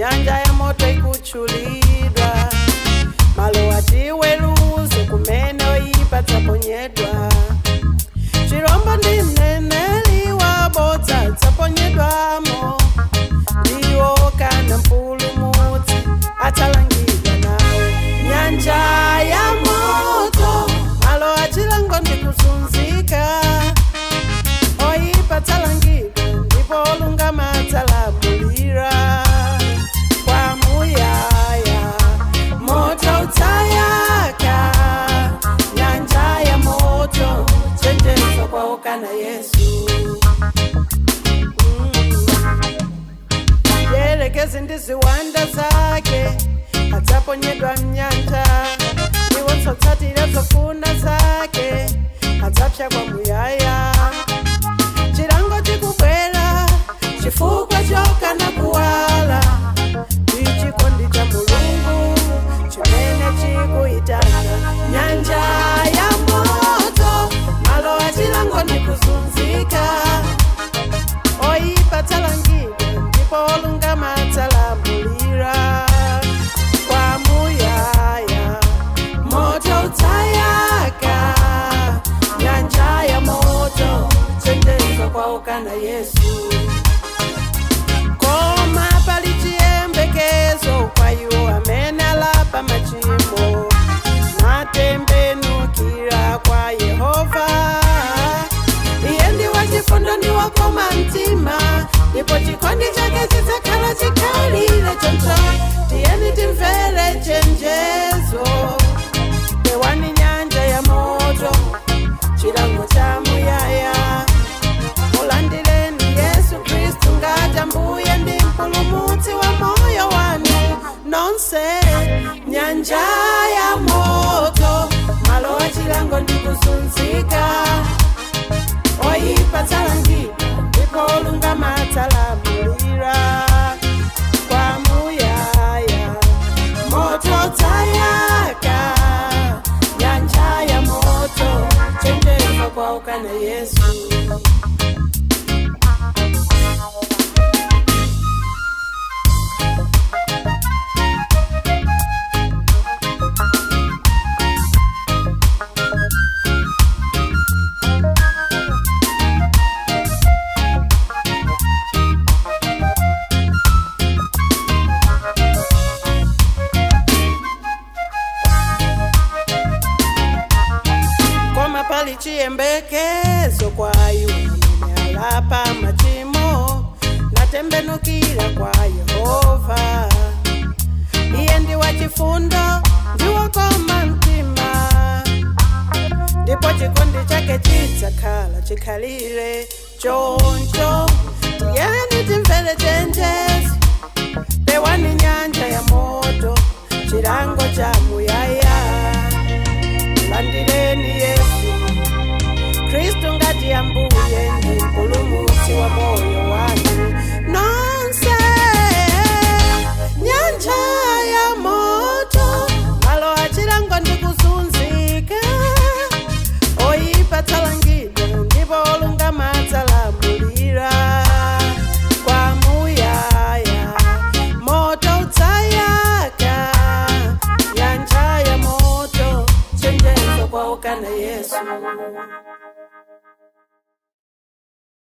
Nyanja ya moto ikutchulidwa, malo achiweruzo kumene oyipa adzaponyedwa. Chirombo ndi mneneri wabodza adzaponyedwamo, ndiwo kana mpulumutsi adzalangidwa nawo. Nyanja ya moto, malo achilango ndi kuzunzika. Oyipa adzalangidwa ndipo olungama adzalamulira kwamuyaya. Moto udzayaka, nyanja ya moto, chenjezo kwa okana Yesu. Yerekezi ndi ziwanda zake adzaponyedwa mnyanja, iwo otsatira zofuna zake adzapsa kwamuyaya. Chilango chikubwera chifukwa chokana kuwala ndi chikondi cha Mulungu chimene chikuyitana. Nyanja ya moto, malo achilango ndi kuzunzika. Oyipa adzalangidwa ndipo olungama adzalamulira kwamuyaya. Moto udzayaka, nyanja ya moto, chenjezo kwa okana Yesu. Koma pali chiyembekezo kwa iwo amene alapa machimo natembenukira kwa Yehova. Iye ndi wachifundo ndi wakoma mtima, ndipo chikondi chake chidzakhala chikhalire choncho. Tiyeni timvere chenjezo, pewani nyanja ya moto, chilango cha muyaya. Mulandireni Yesu Khristu ngati Ambuye ndi mpulumutsi wa moyo wanu nonse. Nyanja ya moto, malo achilango ndi kuzunzika. Oyipa adzalangidwa ndipo olungama adzalamulira kwamuyaya. Moto udzayaka, nyanja ya moto, chenjezo kwa okana Yesu. Koma pali chiyembekezo kwa iwo amene alapa machimo natembenukira kwa Yehova. Iye ndi wachifundo ndi wokoma mtima, ndipo chikondi chake chidzakhala chikhalire choncho. Tiyeni timvere chenjezo, pewani nyanja ya moto, chilango cha muyaya. Landireni Yesu Khristu ngati Ambuye ndi mpulumutsi wa moyo wanu nonse. Nyanja ya moto, malo achilango ndi kuzunzika. Oyipa adzalangidwa ndipo olungama adzalamulira kwamuyaya. Moto udzayaka, nyanja ya moto, chenjezo kwa okana Yesu.